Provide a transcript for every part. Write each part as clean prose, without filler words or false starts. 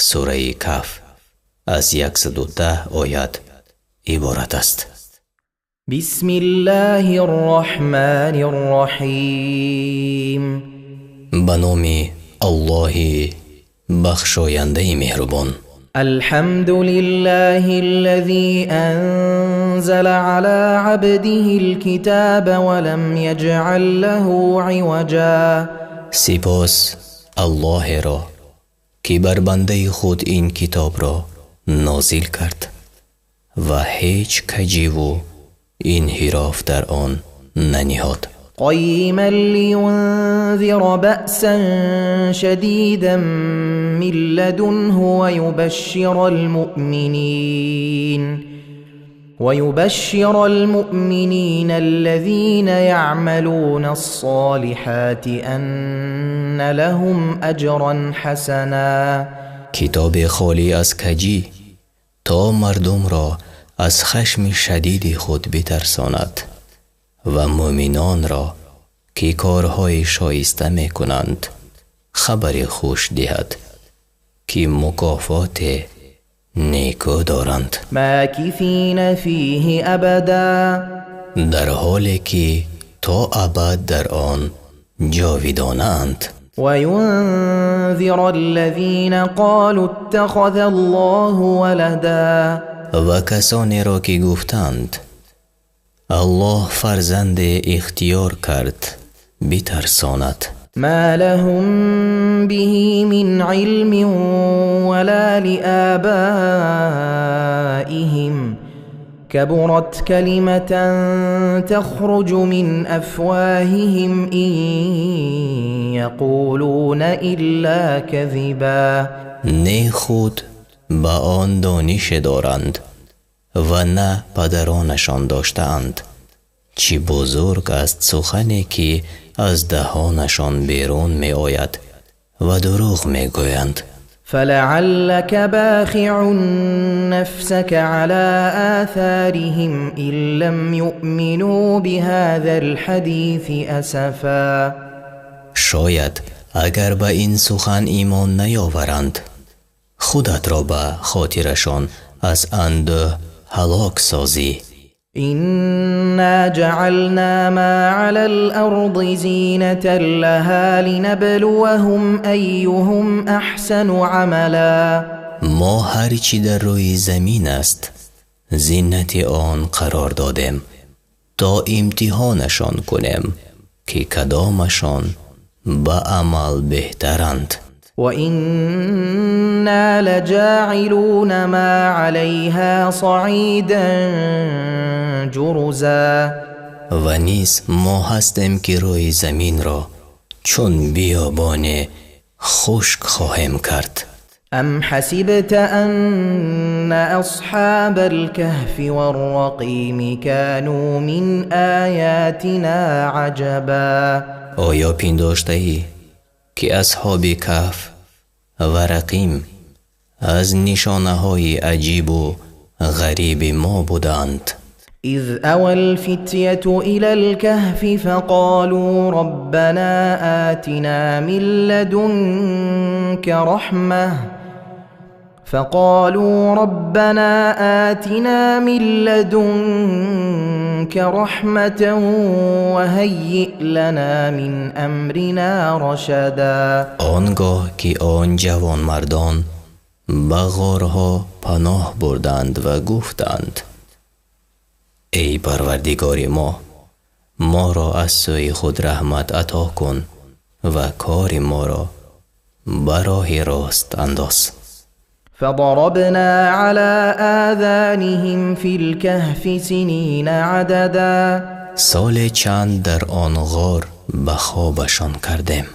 Сураи Каҳф аз 110 оят иборат аст. بسم الله الرحمن الرحیم. Ба номи Аллоҳи бахшояндаи меҳрубон. الحمد لله الذي أنزل على عبده الكتاب ولم يجعل له عوجا. Сипос Аллоҳеро, ки бар бандаи худ ин китобро нозил кард ва ҳеҷ каҷиву инҳироф дар он наниҳод. قيما لينذر بأسا شديدا من لدنه ويبشر المؤمنين الذين يعملون الصالحات أن لهم أجرا حسنا. Китоби холӣ аз каҷӣ то мардумро аз хашми шадиди худ битарсонад ва мӯъминонро, ки корҳои шоиста мекунанд, хабари хуш диҳад, ки мукофоте некӯ доранд. ماكثين فيه أبدا. Дар ҳоле ки то абад дар он ҷовидонаанд. وينذر الذين قالوا اتخذ الله ولدا. Ва касонеро, ки гуфтанд: Аллоҳ фарзанде ихтиёр кард, битарсонад. ما لهم به من علم ولا لآبائهم كبرت كلمة تخرج من أفواههم إن يقولون إلا كذبا. Не худ ба он донише доранд ва на падаронашон доштаанд. Чӣ бузург аст сухане, ки аз даҳонашон берун меояд ва дурӯғ мегӯянд. فلعلك باخع نفسك على آثارهم إن لم يؤمنوا بهذا الحديث أسفا. Шояд агар ба ин сухан имон наёваранд, худатро ба хотирашон аз андӯҳ ҳалок созӣ. إنا جعلنا ما على الأرض زينة لها لنبلوهم أيهم أحسن عملا. Мо ҳар чӣ дар рӯи замин аст, зинати он қарор додем, то имтиҳонашон кунем, ки кадомашон ба амал беҳтаранд. وإنا لجاعلون ما عليها صعيدا جرزا. Ва низ мо ҳастем, ки рӯи заминро чун биёбоне хушк хоҳем кард. أم حسبت أن أصحاب الكهف والرقيم كانوا من آياتنا عجبا. Оё пиндоштаӣ, ки асҳоби Каҳф ва Рақим аз нишонаҳои аҷибу ғариби мо буданд? إذ أوى الفتية إلى الكهف فقالوا ربنا آتنا من لدنك رحمة فقالوا ربنا آتنا من لدنك رحمة وهيئ لنا من أمرنا رشدا. Он гоҳ ки он ҷавонмардон ба ғорҳо паноҳ бурданд ва гуфтанд: эй Парвардигори мо, моро аз сӯи худ раҳмат ато кун ва кори моро ба роҳи рост андоз. فضربنا على آذانهم في الكهف سنين عددا. Соле чанд дар он ғор ба хобашон кардем.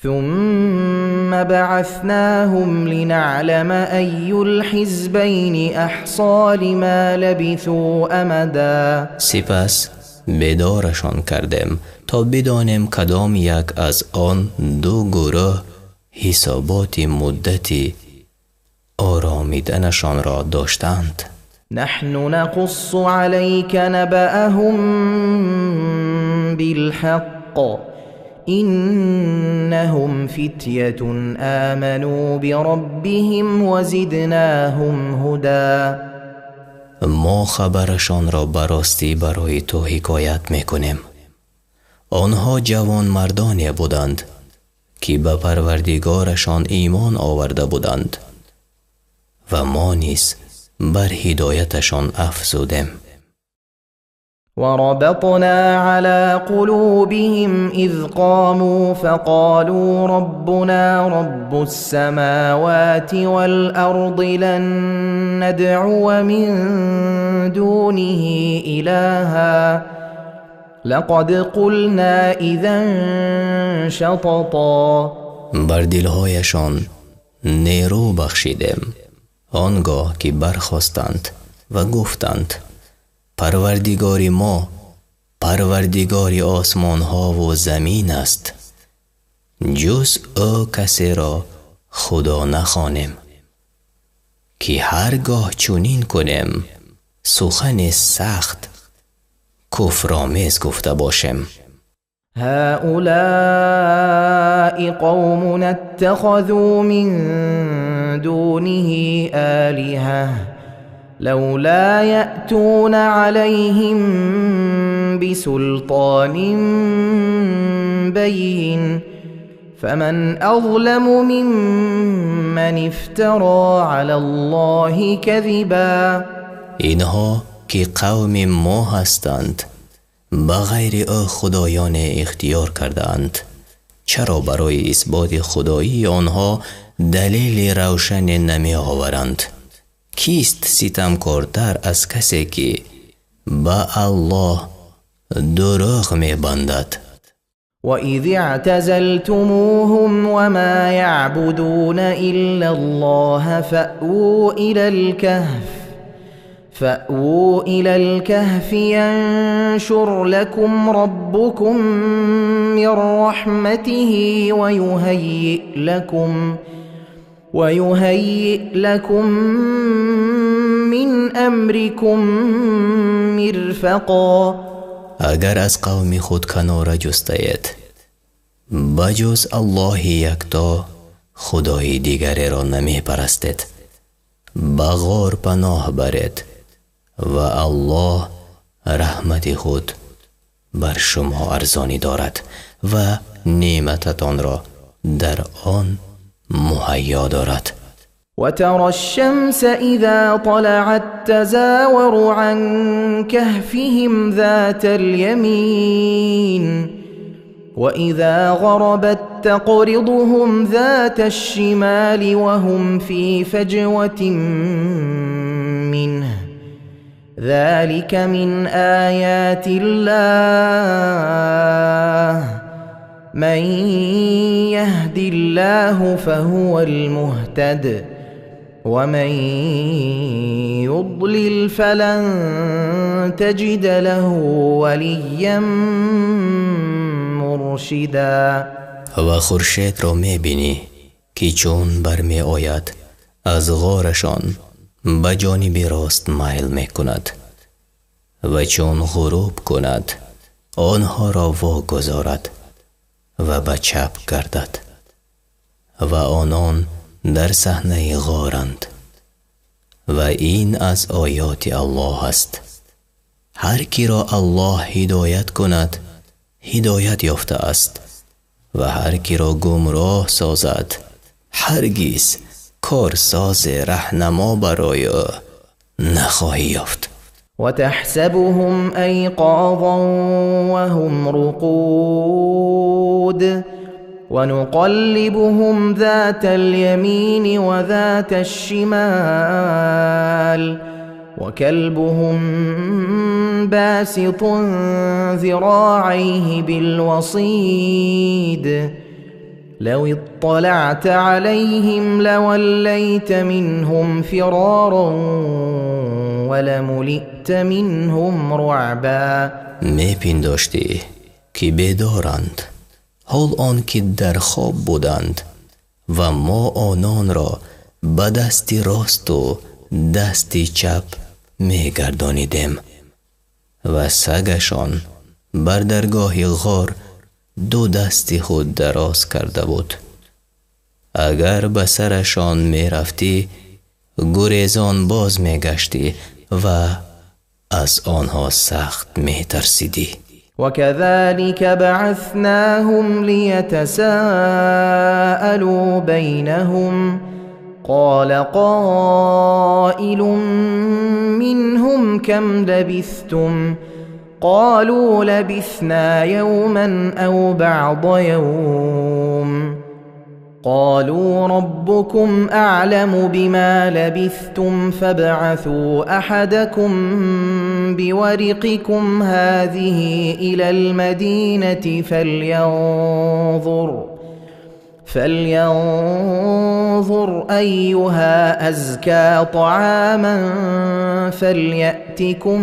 ثم بعثناهم لنعلم أي الحزبين أحصى لما لبثوا أمدا. Сипас бедорашон кардем, то бидонем, кадом як аз он ду гурӯҳ ҳисоботи муддати оромиданашонро доштаанд. نحن نقص عليك نبأهم بالحق إنهم فتية آمنوا بربهم وزدناهم هدى. ما خبرشان را براستی برای تو حکایت میکنیم. آنها جوان مردانی بودند که به پروردگارشان ایمان آورده بودند و ما نیز بر هدایتشان افزودیم. وربطنا على قلوبهم إذ قاموا فقالوا ربنا رب السماوات والأرض لن ندعو من دونه إلها لقد قلنا إذا شططا. بر دلهایشان نیرو بخشیدیم آنگاه که برخاستند و گفتند پروردگار ما پروردگار آسمان ها و زمین است، جز او کسی را خدا نخوانیم که هرگاه چنین کنیم سخن سخت کفرآمیز گفته باشیم. هؤلاء قومنا اتخذوا من دونه آلهة لولا يأتون عليهم بسلطان بين فمن أظلم ممن افترى على الله كذبا. اینها که قوم ما هستند به غیر او خدایان اختیار کردند، چرا برای اثبات خدایی آنها دلیل روشن نمی آورند؟ کیست ستمکارتر از کسی که به الله دروغ می بندد؟ وَإِذِ اعْتَزَلْتُمُوهُمْ وَمَا يَعْبُدُونَ إِلَّا اللَّهَ فَأْوُوا إِلَى الْكَهْفِ يَنشُرْ لَكُمْ رَبُّكُمْ مِنْ رَحْمَتِهِ وَيُهَيِّئْ لَكُمْ مِنْ أَمْرِكُمْ مِرْفَقًا. اگر از قوم خود کناره جستید بجز الله یکتا خدای دیگری را نمی پرستید، به غار پناه برید و الله رحمت خود بر شما ارزانی دارد و نعمتتان را در آن مهیا دارد. وترى الشمس إذا طلعت تزاور عن كهفهم ذات اليمين وإذا غربت تقرضهم ذات الشمال وهم في فجوة منه ذلك من آيات الله من يهد الله فهو المهتد ومن يضلل فلن تجد له وليا مرشدا. و خورشید را میبینی که چون برمی آید از غارشان به جانب راست میل میکند و چون غروب کند آنها را واگذارد و به چپ گردد و آنان در صحنه غارند و این از آیات الله است. هر کی را الله هدایت کند هدایت یافته است و هر کی را گمراه سازد هرگز کارساز رهنما برای او نخواهی یافت. وتحسبهم أيقاظا وهم رقود ونقلبهم ذات اليمين وذات الشمال وكلبهم باسط ذراعيه بالوصيد لو اطلعت عليهم لوليت منهم فرارا ولملئت منهم رعبا. میپنداشتی که بیدارند حال آن که در خواب بودند و ما آنان را به دست راست و دست چپ میگردانیدیم و سگشان بر درگاه غار ду дасти худ дароз карда буд. Агар ба сарашон мерафтӣ, гурезон боз мегаштӣ ва аз онҳо сахт метарсидӣ. وكذلك بعثناهم ليتساءلوا بينهم قال قائل منهم كم لبثتم قالوا لبثنا يوما أو بعض يوم قالوا ربكم أعلم بما لبثتم فابعثوا أحدكم بورقكم هذه إلى المدينة فلينظر أيها أزكى طعاما فليأتكم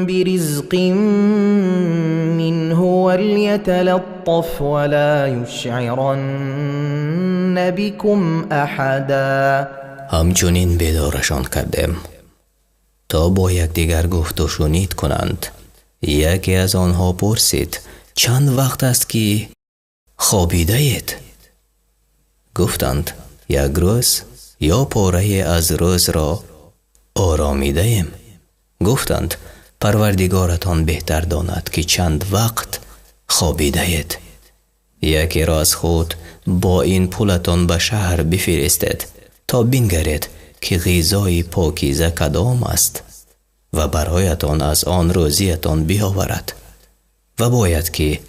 برزق منه وليتلطف ولا يشعرن بكم أحدا. همچنین بیدارشان کردیم تا با یکدیگر گفت و شنید کنند. یکی از آنها پرسید چند وقت است که خوابیده اید؟ گفتند یک روز یا پاره از روز را آرامیده ایم. گفتند پروردگارتان بهتر داند که چند وقت خوابیده اید. یکی را از خود با این پولتان به شهر بفرستید تا بنگرید که غذای پاکیزه کدام است و برایتان از آن روزیتان بیاورد و باید که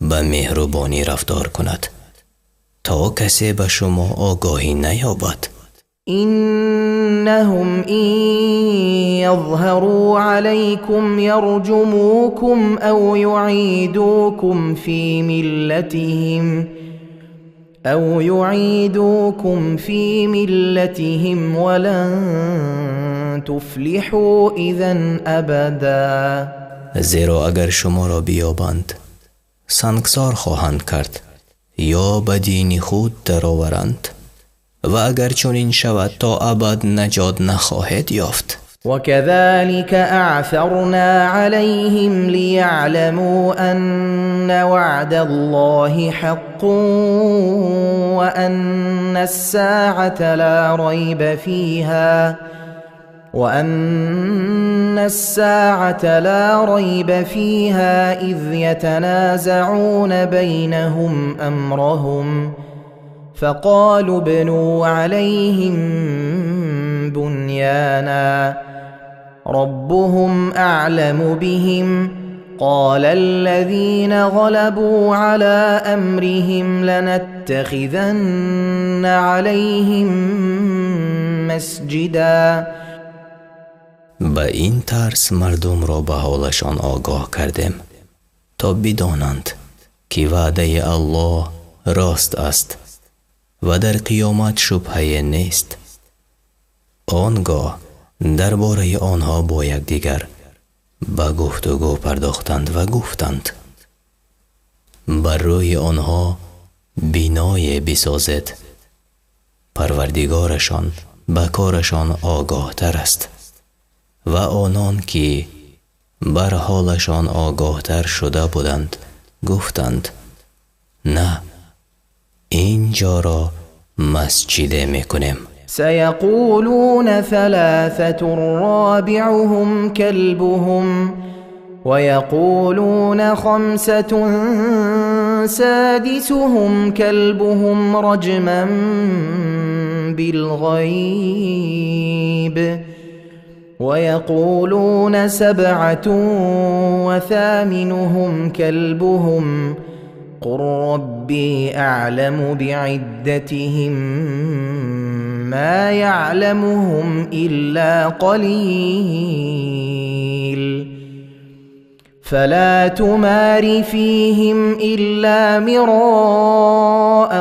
به مهربانی رفتار کند تا کسی به شما آگاهی نیابد. إنهم إن يظهروا عليكم يرجموكم أو يعيدوكم في ملتهم ولن تفلحوا إذا أبدا. زیرا اگر شما را بیابند سنگسار خواهند کرد یا به دین خود درآورند و اگر چنین شود تا ابد نجات نخواهید یافت. وكذلك أعثرنا عليهم ليعلموا أن وعد الله حق وأن الساعة لا ريب فيها إذ يتنازعون بينهم أمرهم فقالوا ابنوا عليهم بنيانا ربهم أعلم بهم قال الذين غلبوا على أمرهم لنتخذن عليهم مسجدا. به این ترس مردم را به حالشان آگاه کردیم تا بدانند که وعده الله راست است و در قیامت شبهه نیست. آنگاه درباره آنها با یکدیگر به گفتگو پرداختند و گفتند بر روی آنها بینای بسازید، پروردگارشان به کارشان آگاه تر است. و آنان که بر حالشان آگاه تر شده بودند گفتند نه، اینجا را مسجد میکنیم. سيقولون ثلاثة رابعهم كلبهم ويقولون خمسة سادسهم كلبهم رجما بالغيب ويقولون سبعة وثامنهم كلبهم قل ربي أعلم بعدتهم ما يعلمهم إلا قليل فلا تمار فيهم إلا مراء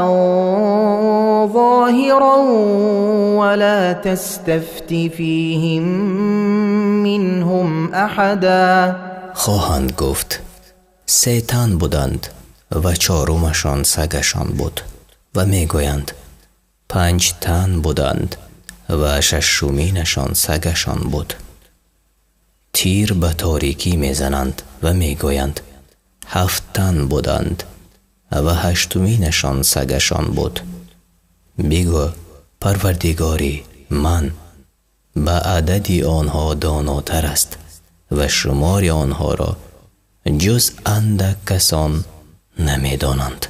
ظاهرا ولا تستفت فيهم منهم أحدا. خواهند گفت سه تن بودند و چهارمشان سگشان بود و میگویند 5 تن بودند و ششمینشان سگشان بود. تیر به تاریکی میزنند و میگویند 7 تن بودند و هشتمینشان سگشان بود. بگو پروردگاری من به عدد آنها داناتر است و شمار آنها را جز اندک کسان نمیدانند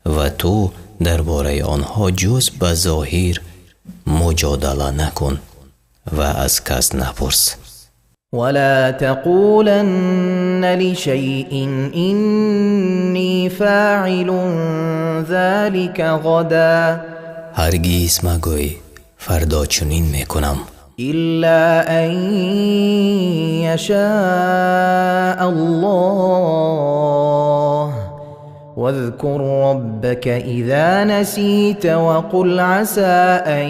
و تو درباره آنها جز به ظاهر مجادله نکن و از کس نپرس. ولا تقولن لشيء إني فاعل ذلك غدا. هرگز مگوی فردا چنین میکنم. إلا أن يشاء الله واذكر ربك إذا نسيت وقل عسى أن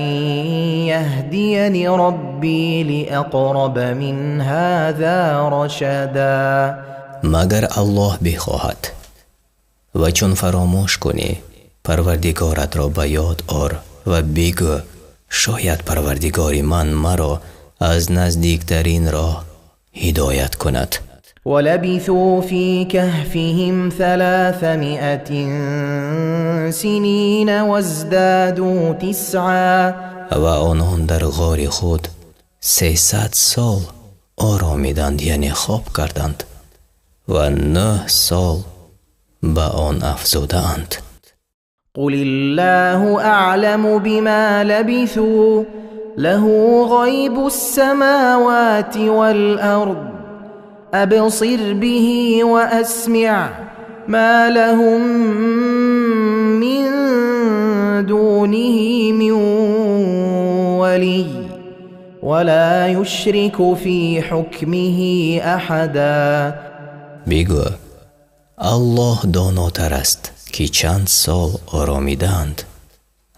يهديني ربي لأقرب من هذا رشدا. مگر الله بخواهد. و چون فراموش کنی پروردگارت را به یاد آر و بگو شاید پروردگار من مرا از نزدیکترین راه هدایت کند. ولبثوا في كهفهم 300 سنين وازدادوا 9. و آنان در غار خود 300 سال آرامیدند، یعنی خواب کردند، و 9 سال به آن افزودند. قل الله أعلم بما لبثوا له غيب السماوات والأرض أبصر به وأسمع ما لهم من دونه من ولي ولا يشرك في حكمه أحدا. بگو الله داناتر است که چند سال آرامیدند.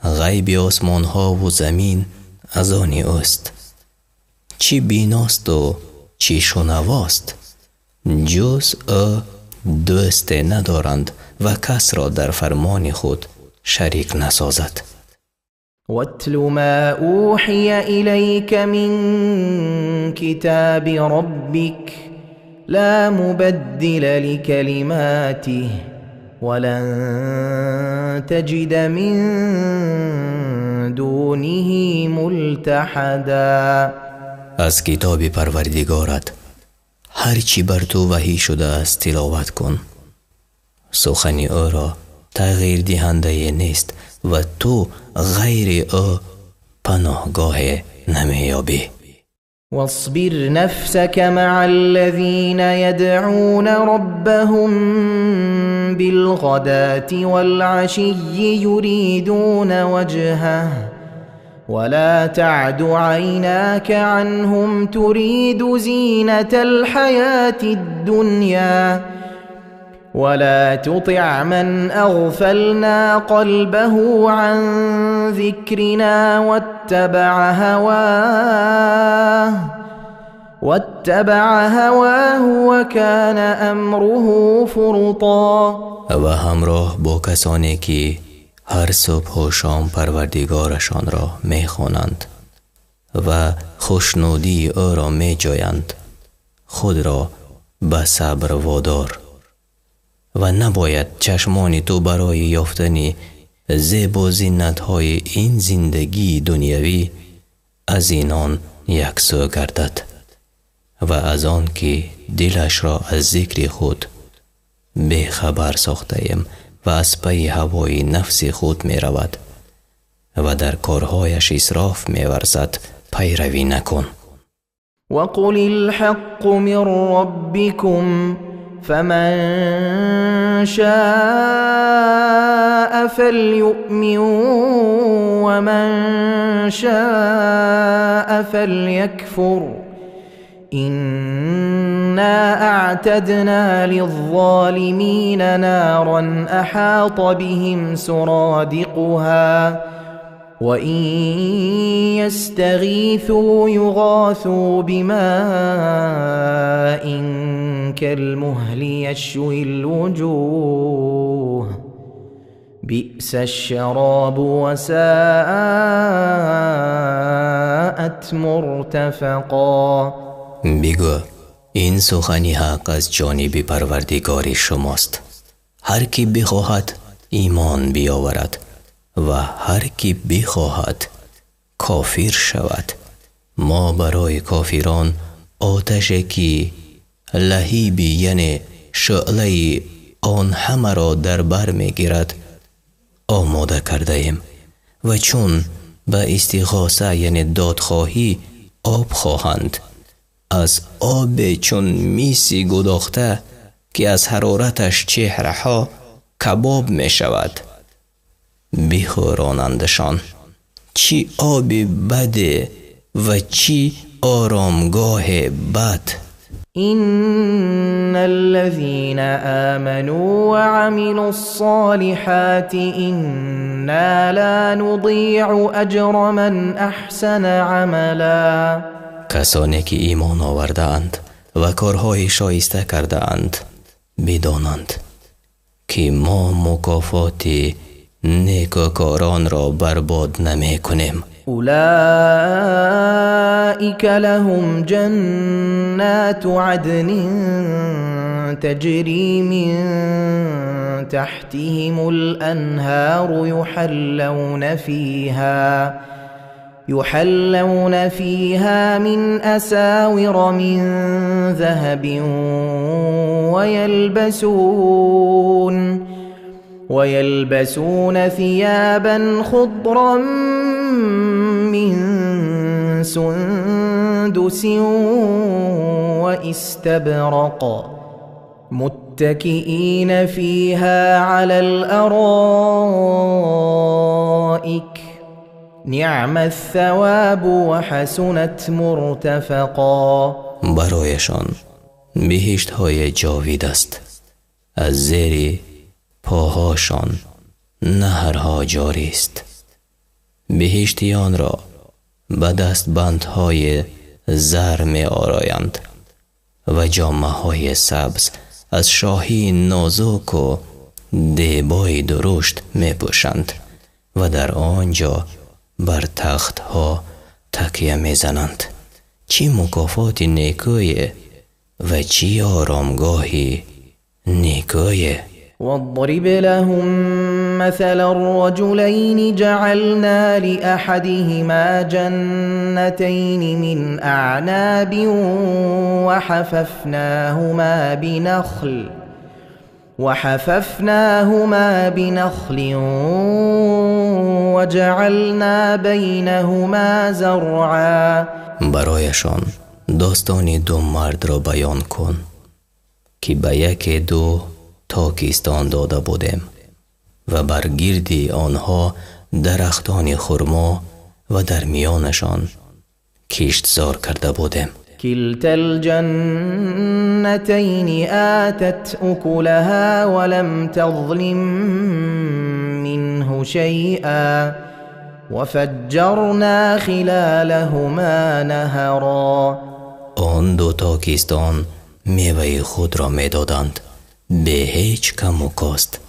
غیب آسمان ها و زمین از آن اوست. چی بیناست و چی شنواست. جز او دوست ندارند و کس را در فرمان خود شریک نسازد. واتل ما اوحی الیک من کتاب ربک لا مبدل لکلماته ولن تجد من دونه ملتحدا. از کتاب پروردگارت هرچی بر تو وحی شده است تلاوت کن. سخن او را تغییر دهنده نیست و تو غیر او پناهگاه نمیابی. واصبر نفسك مع الذين يدعون ربهم بالغداة والعشي يريدون وجهه ولا تعد عيناك عنهم تريد زينة الحياة الدنيا ولا تطع من أغفلنا قلبه عن ذكرنا واتبع هواه وكان أمره فرطا. و همراه با کسانی که هر صبح و شام پروردگارشان را میخوانند و خوشنودی او را میجویند، خود را به صبر وادار و نباید چشمان تو برای یافتن زیب و زینت‌های این زندگی دنیوی از اینان یکسو گردد و از آن که دلش را از ذکر خود بیخبر ساخته‌ایم و از پی هوای نفس خود می رود و در کارهایش اسراف می ورزد پیروی نکن. وقل الحق من ربكم فمن شاء فليؤمن ومن شاء فليكفر إنا أعتدنا للظالمين نارا أحاط بهم سرادقها وإن يستغيثوا يغاثوا بماء كالمهل يشوي الوجوه بئس الشراب وساءت مرتفقا. بگو این سخنی حق از جانب پروردگار شماست، هر کی بخواهد ایمان بیاورد و هر کی بخواهد کافر شود. ما برای کافران آتشی که لهیبی یعنی شعله آن همه را در بر میگیرد آماده کرده ایم و چون به استغاثه یعنی دادخواهی آب خواهند، از آب چون میسی گداخته که از حرارتش چهره‌ها کباب می شود بخورانندشان. چی آب بده و چی آرامگاه بد. إن الذين آمنوا وعملوا الصالحات إنا لا نضيع أجر من أحسن عملا. کسانی که ایمان آورده‌اند و کارهای شایسته کرده‌اند بدانند که ما مکافات نیکوکاران را برباد نمی‌کنیم. أولئك لهم جنات عدن تجري من تحتهم الأنهار يحلون فيها من أساور من ذهب ويلبسون ثيابا خضرا من سندس واستبرق متكئين فيها على الأرائك نعم الثواب وحسنت مرتفقا. برایشان بهشت های جاوید است، از زیر پاهاشان نهرها جاری است. بهشتیان را به دستبندهای زر می آرایند و جامه های سبز از شاهی نازک و دیبای درشت می پوشند و در آنجا بر تختها تکیه می زنند. چی مکافات نیکوی و چی آرامگاهی نیکوی. واضرب لهم مثل الرجلين جعلنا لأحدهما جنتين من أعناب وحففناهما بنخل وجعلنا بينهما زرعا. برایشان داستان دو مرد را بیان کن که به یکی دو تاکستان داده بودیم و بر گرد آنها درختان خرما و در میانشان کشتزار کرده بودیم. كلتا الجنتين آتت أكلها ولم تظلم منه شيئا وفجرنا خلالهما نهرا. آن دو تاکستان میوه خود را میدادند به هیچ کم و کاست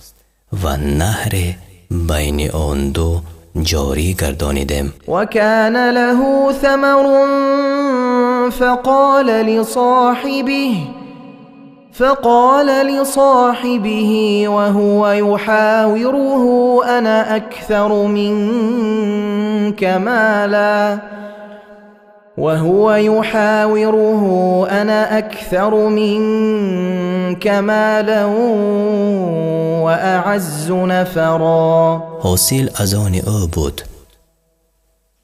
و نهر بین آن دو جاری گردانیدیم. وكان له ثمر فقال لصاحبه وهو يحاوره أنا أكثر منك مالا وهو يحاوره أنا أكثر منك مالا وأعز نفرا. حاصل از آن او بود.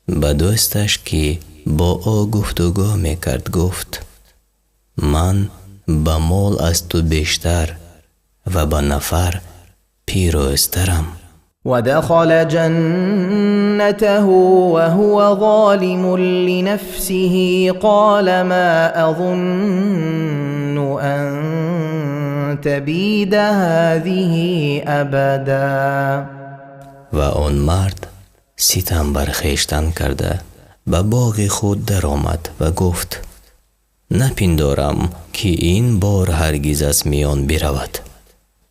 به دوستش که با او گفتگو میکرد گفت: من به مال از تو بیشتر و به نفر پیروزترم. ودخل جنته وهو ظالم لنفسه قال ما أظن أن تبيد هذه أبدا. و آن مرد ستم بر خویشتن کرده به باغ خود درآمد و گفت: نپندارم که این بار هرگز از میان برود.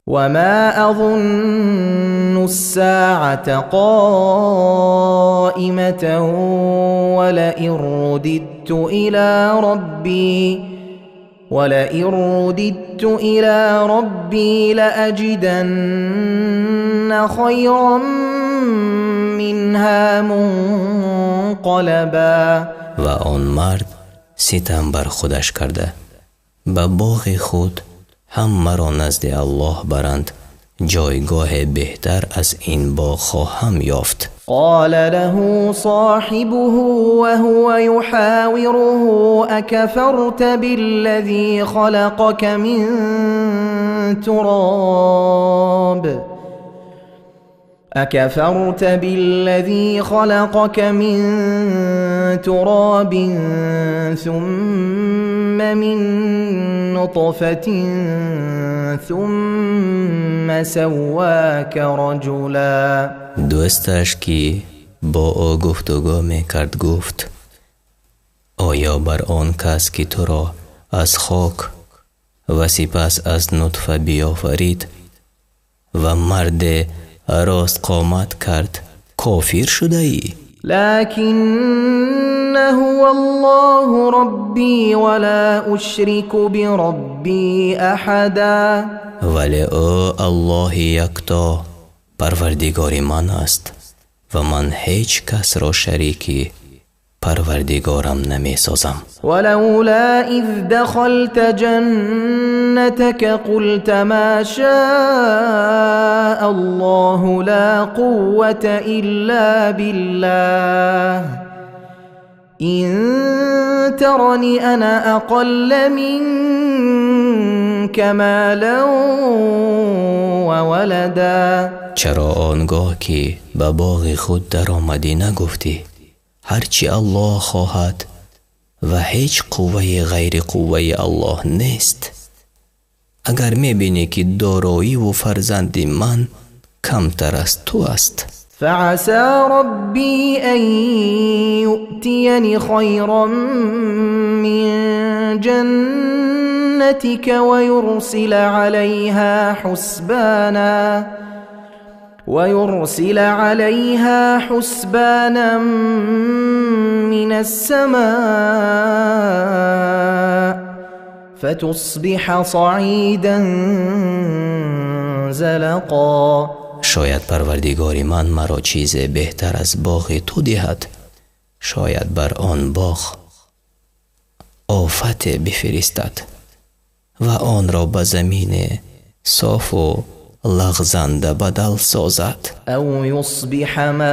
وما أظن الساعة قائمة ولئن رددت إلى ربي لأجدن خيرا منها منقلبا. و آن مرد ستم بر خودش کرده به باغ خود هم مرا نزد الله برند، جایگاه بهتر از این باغ خواهم یافت. قال له صاحبه وهو يحاوره أكفرت بالذي خلقك من تراب أكفرت بالذي خلقك من تراب ثم من نطفة ثم سواك رجلا. دوستش که با او گفتگو میکرد گفت: آیا بر آن کس که تو را از خاک و سپس از نطفه بیافرید و مرد راست قامت کرد کافر شده ای؟ لكن هو الله ربی ولا اشرك بربی احدا. ولی او الله یکتا پروردگار من است و من هیچ کس را شریکی پروردگارم نمی سازم. ولولا اذ دخلت جنتك قلت ما شاء الله لا قوة إلا بالله إن ترني أنا أقل منك مالا وولدا. چرا آنگاه که به باغ خود در آمدی نگفتی هرچی الله خواهد و هیچ قوه غیر قوه الله نیست؟ اگر میبینی که دارایی و فرزند من کمتر از تو است. فعسى ربي أن يؤتيني خيرا من جنتك ويرسل عليها حسبانا من السماء فتصبح صعيدا زلقا. شاید پروردگار من مرا چیز بهتر از باغ تو دهد، شاید بر آن باغ آفت بفرستد و آن را به زمین صاف و لغزنده بدل سازد. او یصبح ماؤها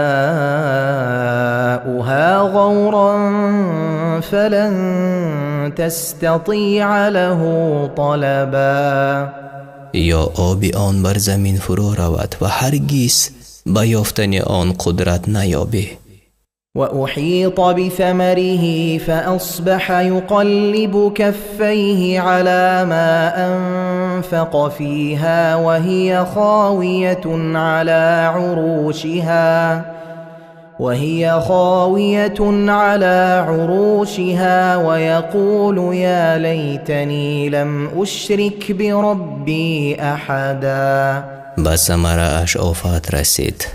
غورا فلن تستطیع له طلبا. یا آب آن بر زمین فرو رود و هرگز به یافتن آن قدرت نیابی. وأحيط بثمره فأصبح يقلب كفيه على ما أنفق فيها وهي خاوية على عروشها ويقول يا ليتني لم أشرك بربي أحدا. به ثمره‌اش آفت رسید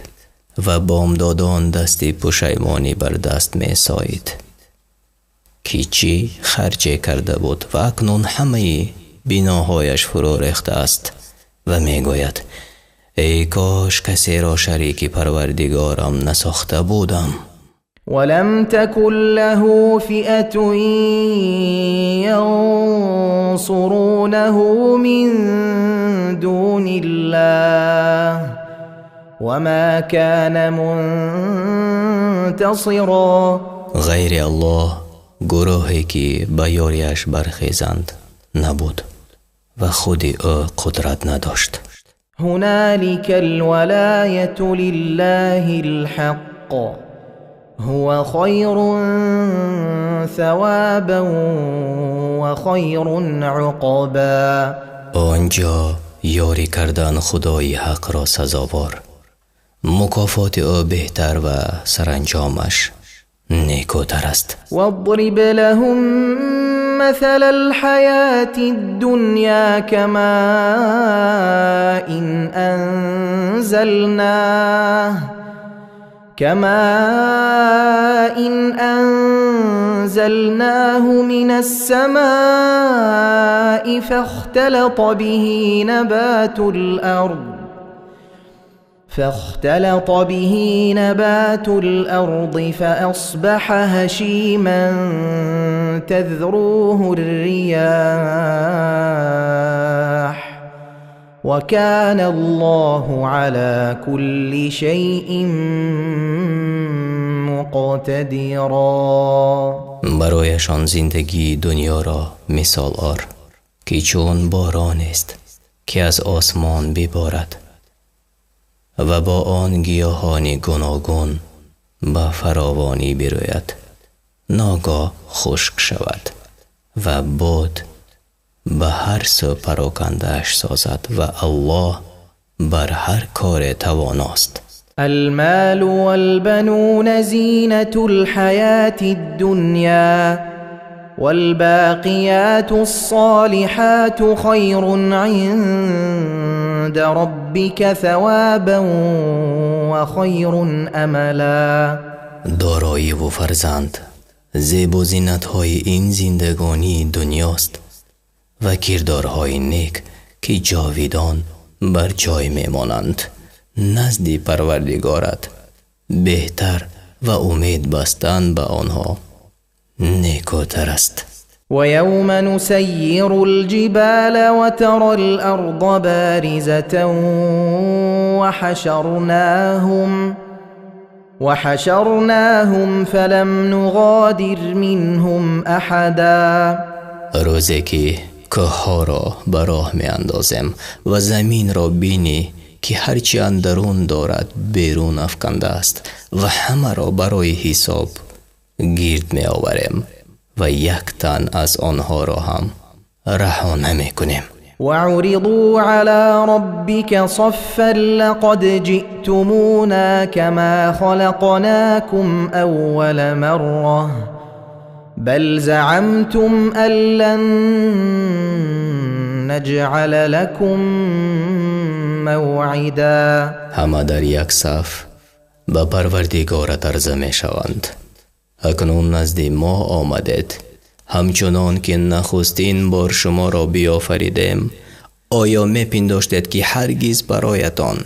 و بامدادان دستی پشیمانی بر دست می سایید که چی خرچه کرده بود و اکنون همه بیناهایش فرو ریخته است و می گوید ای کاش کسی را شریک پروردگارم نساخته بودم. ولم تكن له فئة ينصرونه من دون الله وما كان منتصرا. غیر الله گروهی که به یاریش برخیزند نبود و خود او قدرت نداشت. هنالك الولایة لله الحق هو خیر ثوابا وخیر عقبا. آنجا یاری کردن خدای حق را سزاوار، مکافات او بهتر و سرانجامش نیکوتر است. واضرب لهم مثل الحياة الدنيا كماء أنزلناه من السماء فاختلط به نبات الأرض فأصبح هشيما تذروه الرياح وكان الله على كل شيء مقتدرا. برایشان زندگی دنیا را مثال آر که چون باران است که از آسمان ببارد و با آن گیاهان گوناگون به فراوانی بروید، ناگاه خشک شود و باد به هر سو پراکنده‌اش سازد و الله بر هر کار تواناست. المال والبنون زینة الحیاة الدنیا والباقیات الصالحات خیر عند ربك ثوابا وخیر املا. دارایی و فرزند زیب و زینت‌های این زندگانی دنیاست و کردارهای نیک که جاویدان بر جای میمانند نزد پروردگارت بهتر و امید بستن به آنها نیکوتر است. و یوم نسیر الجبال و ترى الارض بارزة وحشرناهم فلم نغادر منهم احدا. روزی که کوه‌ها را به راه می‌اندازیم و زمین را بینی که هرچی اندرون دارد بیرون افکنده است و همه را برای حساب گرد می‌آوریم و یک تن از آنها را هم رها نمی‌کنیم. وعرضوا على ربك صفا لقد جئتمونا كما خلقناكم أول مرة بل زعمتم أن لن نجعل لكم موعدا. همه در یک صف به پروردگارت عرضه می شوند. اکنون نزد ما آمدید، همچنان که نخستین بار شما را بیافریدیم. آیا می پنداشتید که هرگز برایتان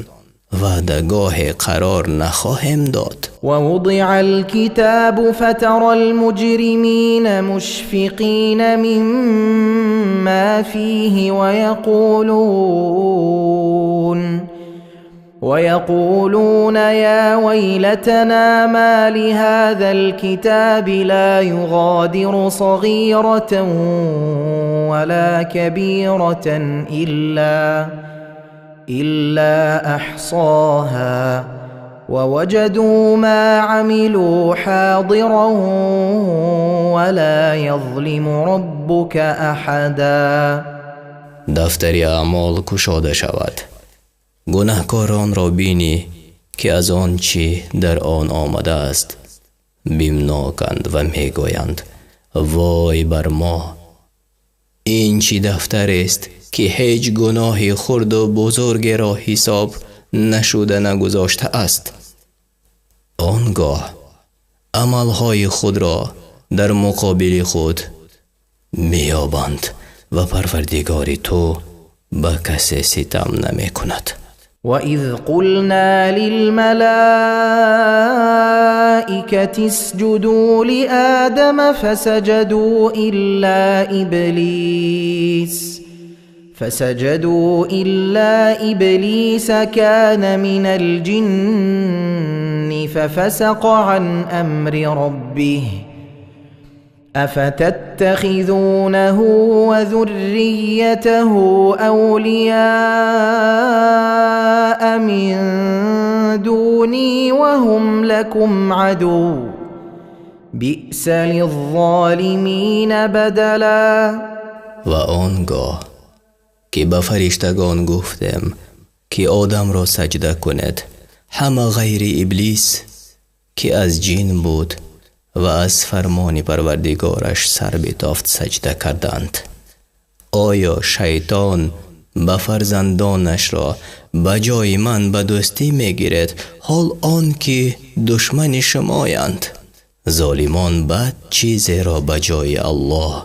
وعدگاه قرار نخواهیم داد؟ ووضع الكتاب فترى المجرمين مشفقين مما فيه ويقولون يا ويلتنا ما لهذا الكتاب لا يغادر صغيرة ولا كبيرة إلا أحصاها ووجدوا ما عملوا حاضرا ولا يظلم ربك أحدا. دفتر اعمال کشاده شود، گناهکاران را بینی که از آن چی در آن آمده است بیمناکند و میگویند وای بر ما، این چی دفتر است که هیچ گناهی خرد و بزرگ را حساب نشده نگذاشته است. آنگاه عملهای خود را در مقابل خود میابند و پروردگار تو به کسی ستم نمی کند. وَإِذْ قُلْنَا لِلْمَلَائِكَةِ اسْجُدُوا لِآدَمَ فَسَجَدُوا إِلَّا إِبْلِيسَ كَانَ مِنَ الْجِنِّ فَفَسَقَ عَنْ أَمْرِ رَبِّهِ أَفَتَتَّخِذُونَهُ وَذُرِّيَّتَهُ أَوْلِيَاءَ مِن دُونِي وَهُمْ لَكُمْ عَدُوٌّ بِئْسَ لِلظَّالِمِينَ بدلا. و آنگاه که به فرشتگان گفتم که آدم را سجده کند، همه غیر ابلیس که از جن بود و از فرمان پروردگارش سر بتافت سجده کردند. آیا شیطان به فرزندانش را به جای من به دوستی میگیرد، حال آن که دشمن شمایند؟ ظالمان بد چیزی را به جای الله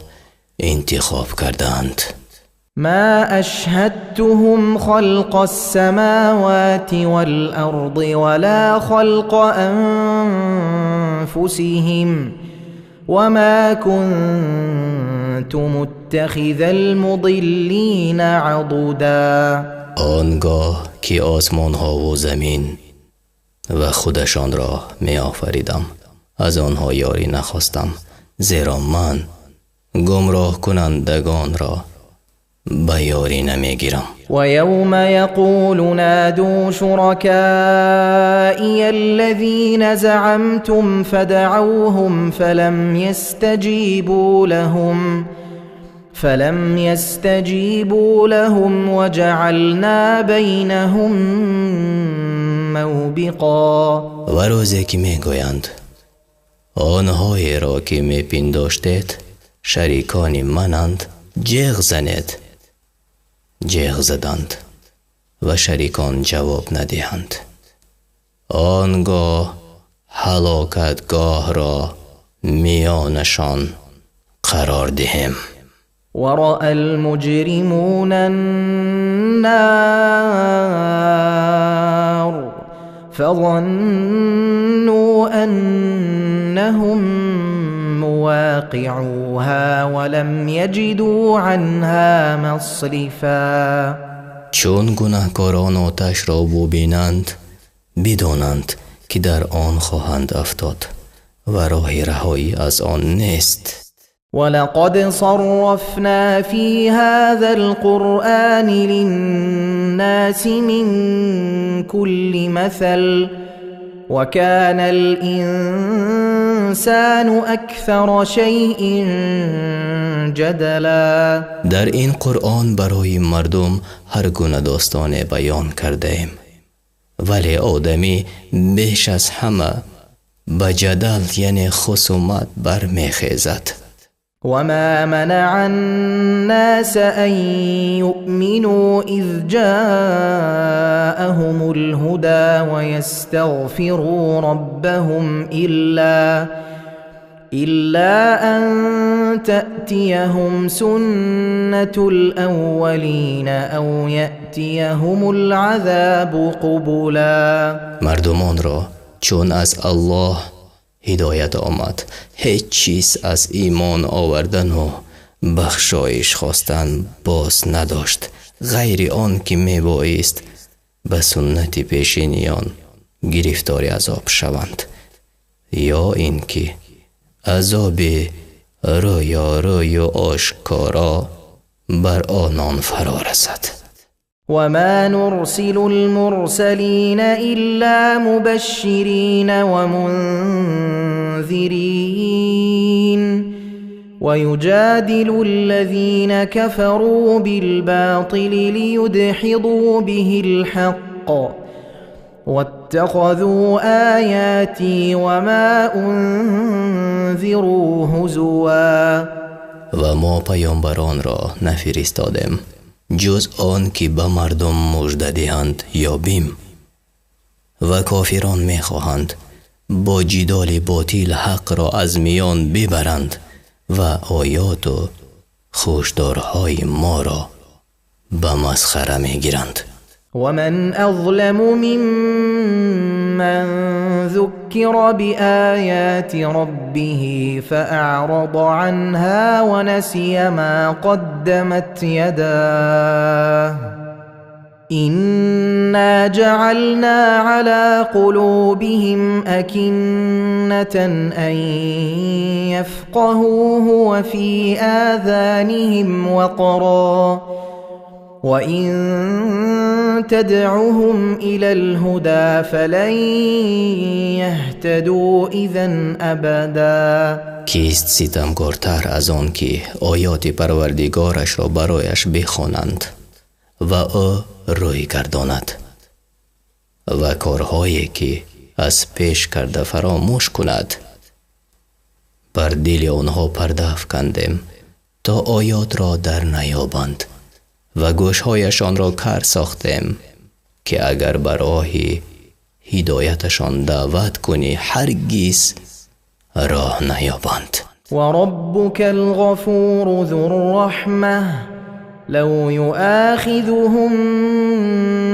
انتخاب کردند. ما أشهدتهم خلق السماوات والأرض ولا خلق أنفسهم وما كنت متخذ المضلين عضدا. آنگاه که آسمان ها و زمین و خودشان را می آفریدم از آنها یاری نخواستم، زیرا من گمراه کنندگان را به یاری نمیگیرم. و یوم یقول نادوا شرکائی الذین زعمتم فدعوهم فلم يستجيبوا لهم وجعلنا بینهم موبقا. و روزی که میگویند آنهایی را که میپنداشتید شریکان منند جیغ زنید، جیغ زدند و شریکان جواب ندهند. آنگاه هلاکتگاه را میانشان قرار دهیم. ورأى المجرمون النار فظنوا أنهم مواقعوها ولم يجدوا عنها مصرفا. چون گناهکاران آتش را ببینند بدانند که در آن خواهند افتاد و راه رهایی از آن نیست. ولقد صرفنا في هذا القرآن للناس من كل مثل وكان الإنسان أكثر شيء جدلا. در این قرآن برای مردم هر گونه داستان بیان کرده ایم، ولی آدمی بیش از همه به جدل یعنی خصومت برمیخیزد. وما منع الناس أن يؤمنوا إذ جاءهم الهدى ويستغفروا ربهم إلا أن تأتيهم سنة الأولين أو يأتيهم العذاب قبلا. مردمان را چون از الله هدایت آمد هیچ چیز از ایمان آوردن و بخشایش خواستن باز نداشت، غیر آن که میبایست به سنت پیشینیان گرفتار عذاب شوند یا اینکه عذاب رویاروی و آشکارا بر آنان فرا رسد. وما نرسل المرسلين إلا مبشرين ومنذرين ويجادل الذين كفروا بالباطل ليدحضوا به الحق واتخذوا آياتي وما أنذروا هزوا. و ما پیامبران را نفرستادیم جز آن که به مردم مژده دهند یا بیم، و کافران میخواهند با جدال باطل حق را از میان ببرند و آیات و خوشدارهای ما را به مسخره میگیرند. ومن اظلم ممن ذكر بآيات ربه فأعرض عنها ونسي ما قدمت يداه إنا جعلنا على قلوبهم أكنة أن يفقهوه وفي آذانهم وقرا وإن تدعهم إلى الهدى فلن يهتدوا إذا أبدا. کیست ستمکارتر از آن که آیات پروردگارش را برایش بخوانند و او روی گرداند و کارهایی که از پیش کرده فراموش کند؟ بر دل آنها پرده افکندیم تا آیات را در نیابند و گوشهایشان را کر ساختیم که اگر به راه هدایتشان دعوت کنی هرگز راه نیابند. وربك الغفور ذو الرحمة لو يؤاخذهم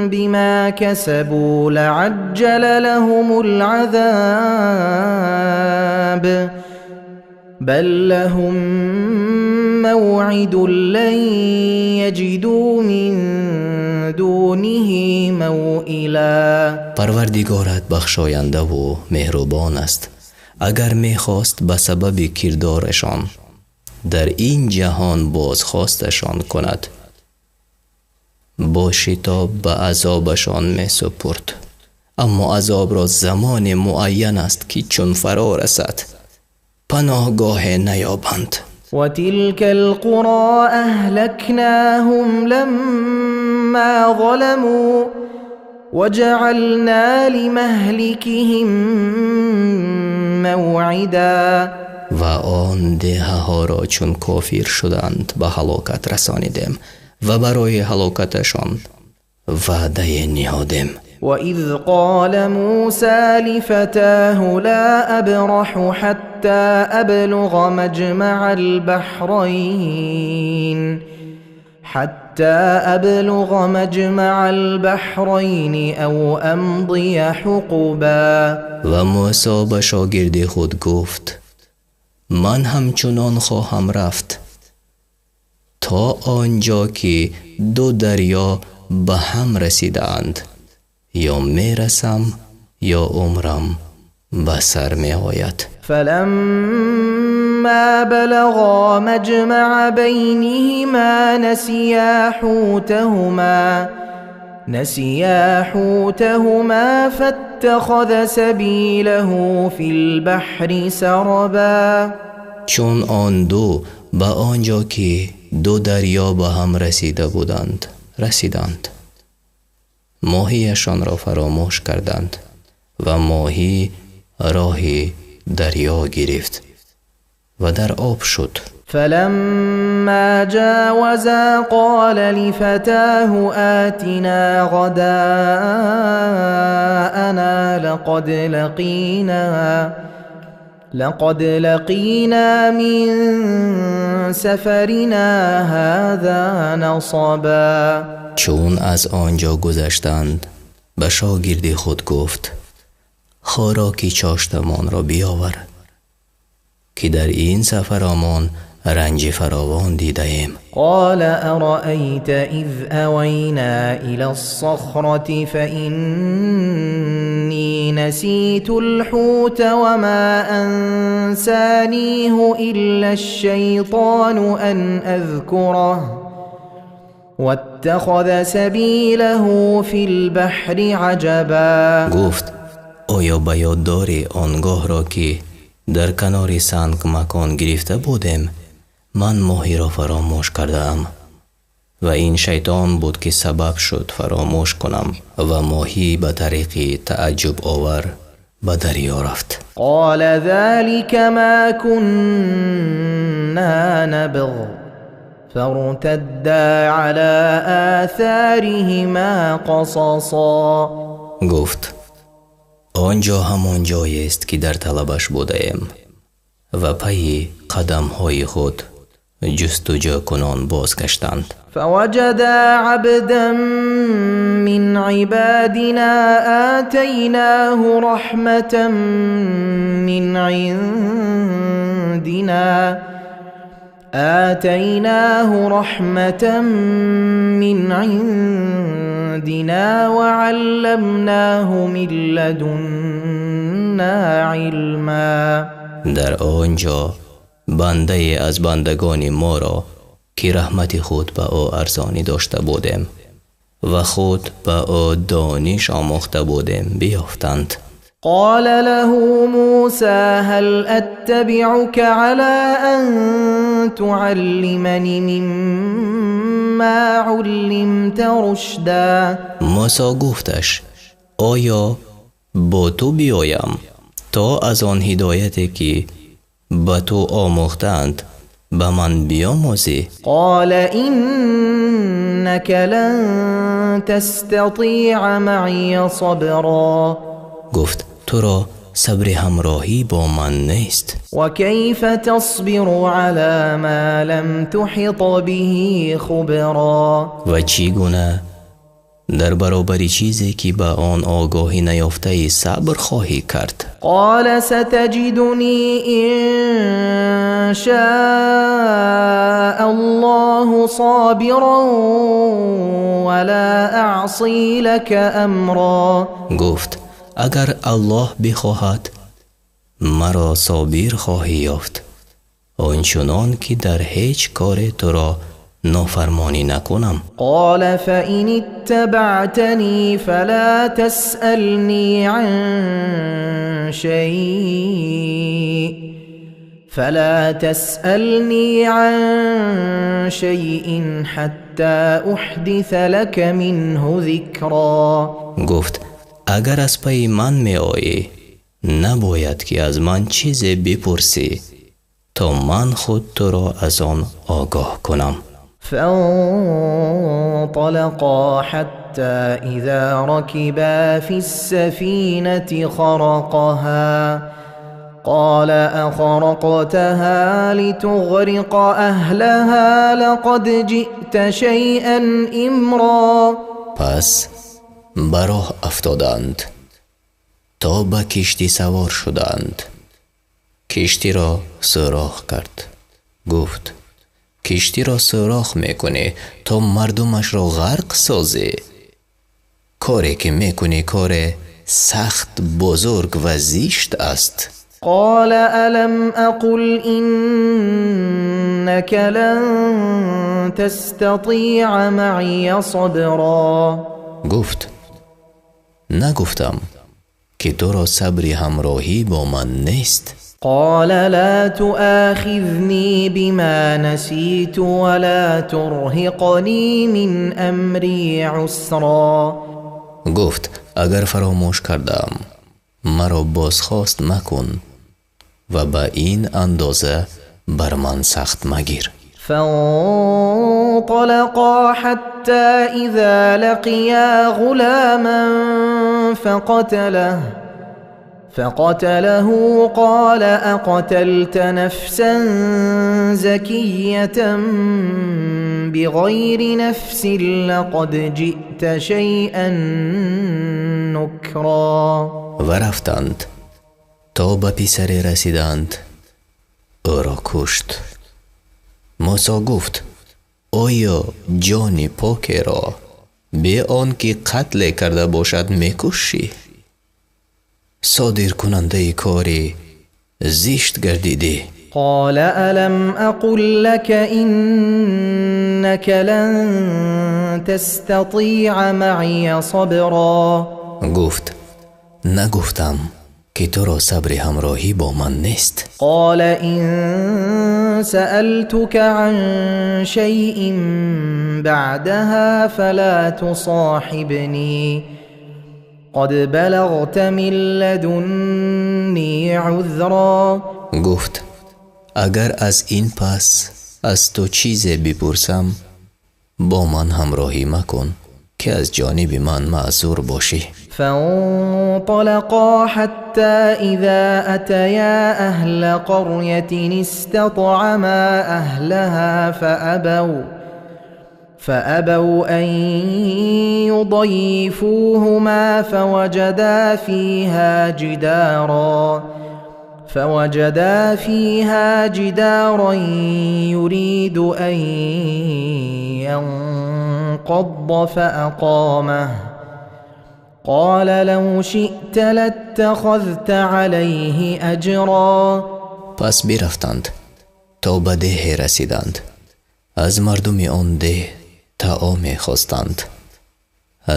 بما كسبوا لعجل لهم العذاب بل لهم موعد لن يجدوا من دونه موئلا. پروردگارت بخشاینده و مهربان است. اگر میخواست به سبب کردارشان در این جهان بازخواستشان کند، با شتاب به عذابشان میسپرد. اما عذاب را زمان معین است که چون فرا رسد پناهگاه نیابند. وتلك القرى أهلكناهم لما ظلموا وجعلنا لمهلكهم موعدا. و آن دهه را چون کافر شدند به هلاکت رسانیدیم و برای هلاکتشان وعده نهادیم. وإذ قال موسى لفتاه لا أبرح حتى أبلغ مجمع البحرين أو أمضي حقبا. و موسی به شاگرد خود گفت من همچنان خواهم رفت تا آنجا که دو دریا به هم رسیدند، یا میرسم یا عمرم به سر می آید. فلما بلغا مجمع بینهما نسیا حوتهما فاتخذ سبیله فی البحر سربا. چون آن دو به آنجا که دو دریا به هم رسیده بودند رسیدند، ماهیشان را فراموش کردند و ماهی راه دریا گرفت و در آب شد. فلما جاوزا قال لفتاه آتنا غداءنا لقد لقینا من سفرنا هذا نصبا. چون از آنجا گذشتند به شاگرد خود گفت خوراکی چاشتمان را بیاور که در این سفرمان رنج فراوان دیده‌ایم. قال ارأیت اذ اوینا الی الصخرة فإنی نسیت الحوت وما انسانیه الا الشیطان ان اذکره واتخذ سبیله فی البحر عجبا. گفت آیا به یاد داری آنگاه را که در کنار سنگ مکان گرفته بودیم من ماهی را فراموش کردم و این شیطان بود که سبب شد فراموش کنم و ماهی به طریق تعجب آور به دریا رفت. قال ذلك ما كنا نبغ فارتدا على آثارهما قصصا. گفت آنجا همان جایی است که در طلبش بودیم و پی قدم‌های خود جستجو کنان بازگشتند. فوجدا عبدا من عبادنا آتیناه رحمة من عندنا آتیناه رحمة من عندنا وعلمناه من لدنا علما. در آنجا بنده از بندگان ما را که رحمت خود به او ارزانی داشته بودیم و خود به او دانش آموخته بودیم بیافتند. قال له موسى هل اتبعك على ان تعلمني مما علمت رشدا. موسی گفتش آیا با تو بیایم تا از آن هدایتی که ба ту омӯхтаанд ба ман биомӯзӣ? قال إنك لن تستطيع معي صبرا. Гуфт: туро сабри ҳамроҳӣ бо ман нест. وكيف تصبر على ما لم تحط به خبرا. Ва чӣ гуна дар баробари чизе ки ба он огоҳӣ наёфтаӣ сабр хоҳӣ кард? قال ستجدني إن شاء الله صابرا ولا أعصي لك أمرا. Гуфт: агар Аллоҳ бихоҳад, маро собир хоҳӣ ёфт, он чунон ки дар ҳеҷ коре туро нофармонӣ накунам. قال فإن اتبعتني فلا تسألني عن شيء فلا تسألني عن شيء حتى أحدث لك منه ذكرا. Гуфт: агар аз пайи ман меоӣ, набояд ки аз ман чизе бипурсӣ, то ман худ туро аз он огоҳ кунам. فانطلقا حتى إذا ركبا في السفينة خرقها قال أخرقتها لتغرق أهلها لقد جئت شيئا إمرا. Пас ба роҳ афтоданд то ба киштӣ савор шуданд. Киштиро сӯрох кард. Гуфт: киштиро сӯрох мекунӣ то мардумашро ғарқ созӣ? Коре ки мекунӣ коре сахт бузург ва зишт аст. قال ألم أقل إنك لن تستطيع معي صبرا. Гуфт: нагуфтам ки туро сабри ҳамроҳӣ бо ман нест? قال لا تؤاخذني بما نسيت ولا ترهقني من أمري عسرا. Гуфт: агар фаромӯш кардам, маро бозхост макун ва ба ин андоза бар ман сахт магир. فانطلقا حتى إذا لقيا غلاما فقتله قال أقتلت نفسا زكية بغير نفس لقد جئت شيئا نكرا. Ва рафтанд то ба писаре расиданд, ӯро кушт. Мусо гуфт: оё ҷони покеро бе он ки қатле карда бошад мекушӣ? Содиркунандаи кори зишт гардидӣ. قال ألم أقل لك إنك لن تستطيع معي صبرا. Гуфт: нагуфтам ки туро сабри ҳамроҳӣ бо ман нест? قال إن سألتك عن شيء بعدها فلا تصاحبني قد بلغت من لدني عذرا. Гуфт: агар аз ин пас аз ту чизе бипурсам, бо ман ҳамроҳӣ макун, ки аз ҷониби ман маъзур бошӣ. فانطلقا حتى إذا أتيا أهل قرية استطعما أهلها فأبوا أن يضيفوهما فوجدا فيها جدارا يريد أن ينقض فأقامه قال لو شئت لاتخذت عليه أجرا. Пас бирафтанд то ба деҳе расиданд. Аз мардуми он деҳ таоме хостанд.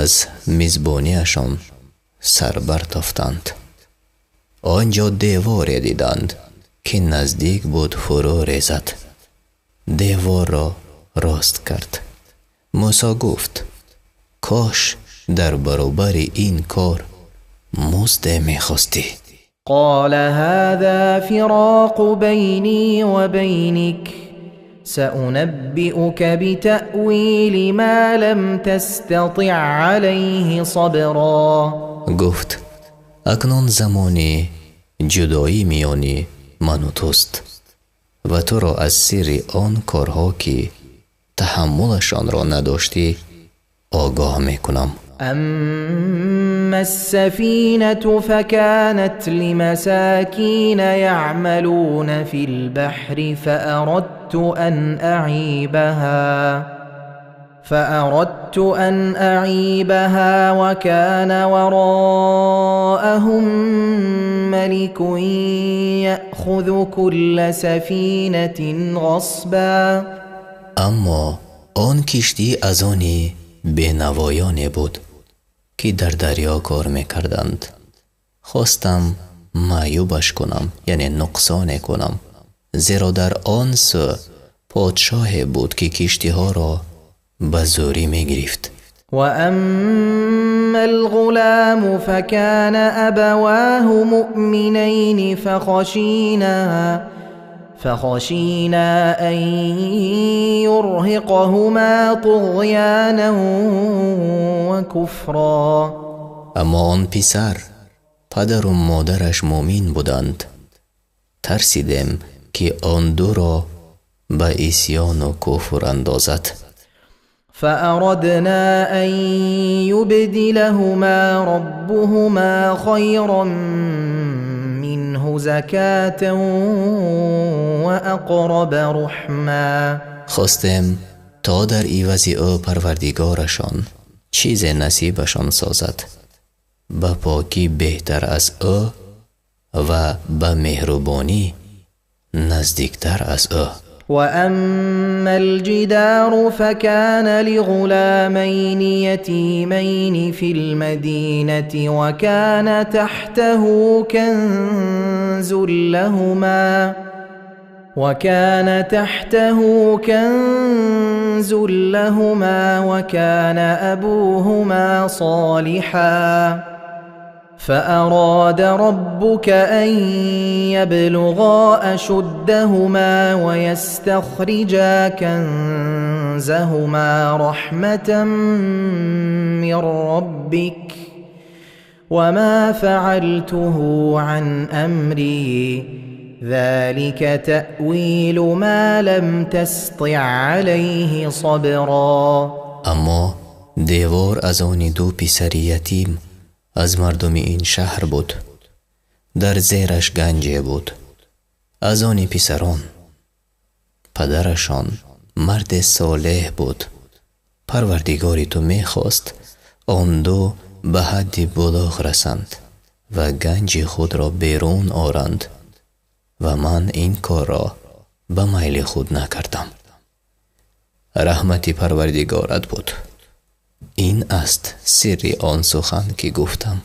Аз мизбониашон сар бартофтанд. Он ҷо деворе диданд ки наздик буд фурӯ резад. Деворро рост кард. Мусо гуфт: кош дар баробари ин кор музде мехостӣ. قال هذا فراق بيني وبينك سأنبئك بتأويل ما لم تستطع عليه صبرا. گفت اکنون زمان جدایی میان من و توست و تو را از سر آن کارها که تحملشان را نداشتی آگاه میکنم. أما السفينة فكانت لمساكين يعملون في البحر فأردت أن أعيبها وكان وراءهم ملك يأخذ كل سفينة غصبا. اما آن کشتی از آن بینوایان بود که در دریا کار میکردند. خواستم معیوبش کنم، یعنی نقصان کنم، زیرا در آن سو پادشاه بود که کشتی ها را به زوری میگرفت. و اما الغلام فكان ابواه مؤمنین فخشینا ان یرهقهما طغیانا و کفرا. اما آن پسر پدر و مادرش مؤمن بودند. ترسیدیم که آن دو را به عصیان و کفر اندازد. فأردنا أن يبدلهما ربهما خيرا منه زكاة وأقرب رحما. خواستیم تا در عوض او پروردگارشان چیز نصیبشان سازد، به پاکی بهتر از او و به مهربانی نزدیکتر از او. وأما الجدار فكان لغلامين يتيمين في المدينة وكان تحته كنز لهما وكان أبوهما صالحا فأراد ربك أن يبلغا أشدهما ويستخرجا كنزهما رحمة من ربك وما فعلته عن أمري ذلك تأويل ما لم تسطع عليه صبرا. اما دیوار از آن دو پسر یتیم از مردم این شهر بود، در زیرش گنجی بود از آن پسران. پدرشان مرد صالح بود. پروردگار تو میخواست آن دو به حد بلوغ رسند و گنج خود را بیرون آرند و من این کار را به میل خود نکردم. رحمت پروردگارت بود. این است سر آن سخن که گفتم،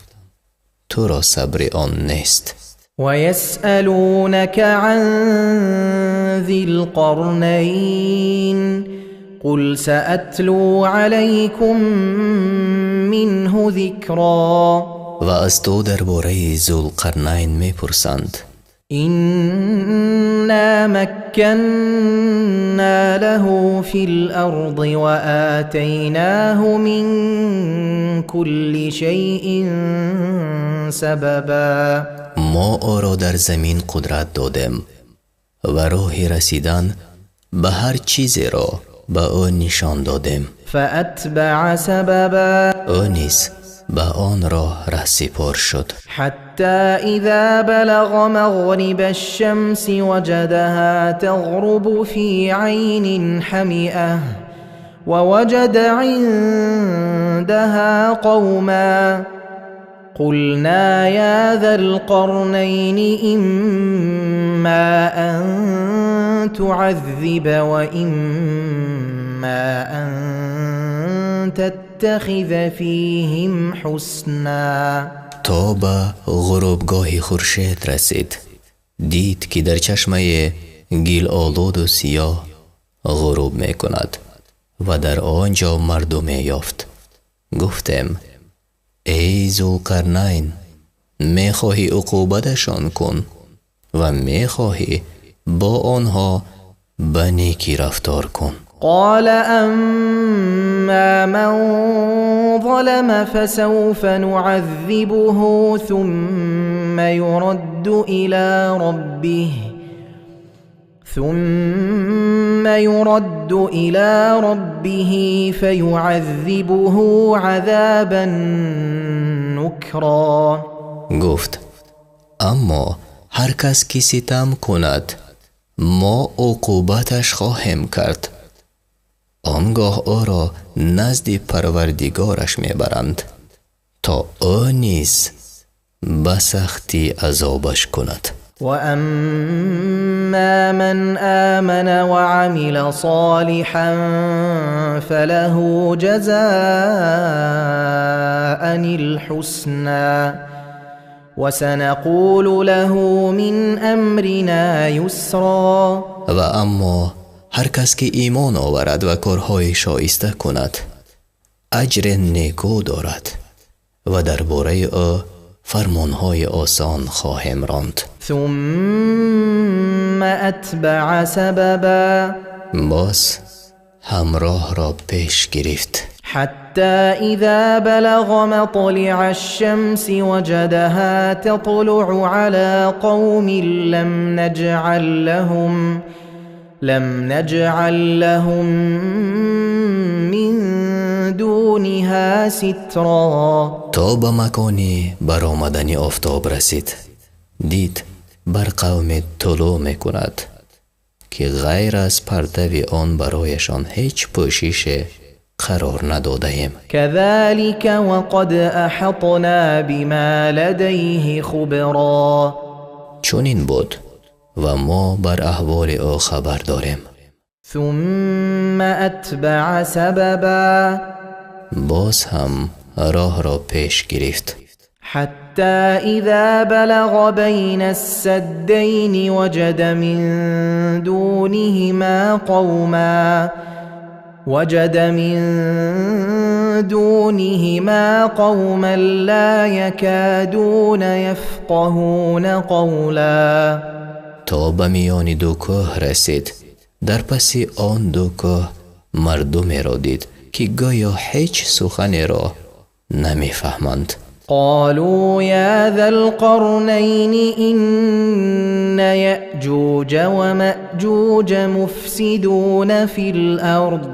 تو را صبر آن نیست. و یسألونک عن ذی القرنین قل سأتلو علیکم منه ذکرا. و از تو درباره ذوالقرنین میپرسند. إنا مكنا له في الأرض وآتيناه من كل شيء سببا. ما او را در زمین قدرت دادیم و راه رسیدن به هر چیزی را به او نشان دادیم. فأتبع سببا. او نیز به آن راه رهسپار شد. حتی إذا بلغ مغرب الشمس وجدها تغرب في عين حمئة ووجد عندها قوما قلنا يا ذا القرنين إما أن تعذب وإما أن تتخذ فيهم حسنا. تا به غروبگاه خورشید رسید، دید که در چشمه گل آلود و سیاه غروب می کند و در آنجا مردم یافت. گفتم ای ذوالقرنین، Мехоҳӣ уқубаташон кун ва мехоҳӣ бо онҳо ба некӣ рафтор кун. قال أما من ظلم فسوف نعذبه ثم يرد إلى ربه فيعذبه عذابا نكرا. گفت اما هر کس که ستم کند ما عقوبتش خواهیم کرد، آنگاه او را نزد پروردگارش میبرند تا او نیز به سختی عذابش کند. وأما من آمن وعمل صالحا فله جزاء الحسنى وسنقول له من أمرنا يسرا. و اما هر کس که ایمان آورد و کارهای شایسته کند اجر نیکو دارد و درباره او فرمانهای آسان خواهیم راند. ثم اتبع سببا. باز همراه را پیش گرفت. حتى إذا بلغ مطلع الشمس وجدها تطلع على قوم لم نجعل لهم من دونها سترا. تا به مکانی برآمدن آفتاب رسید، دید بر قوم طلوع میکند که غیر از پرتو آن برایشان هیچ پوشش قرار نداده‌ایم. كذلك وقد احطنا بما لديه خبرا. چنین بود و ما بر احوال او خبر داریم. ثم اتبع سببا. باز هم راه را پیش گرفت. حتى إذا بلغ بين السدين وجد من دونهما قوما لا يكادون يفقهون قولا. تا به میان دو کوه رسید، در پس آن دو کوه مردمی را دید که گویا هیچ سخنی را نمیفهمند. قالوا يا ذا القرنين إن يأجوج ومأجوج مفسدون في الأرض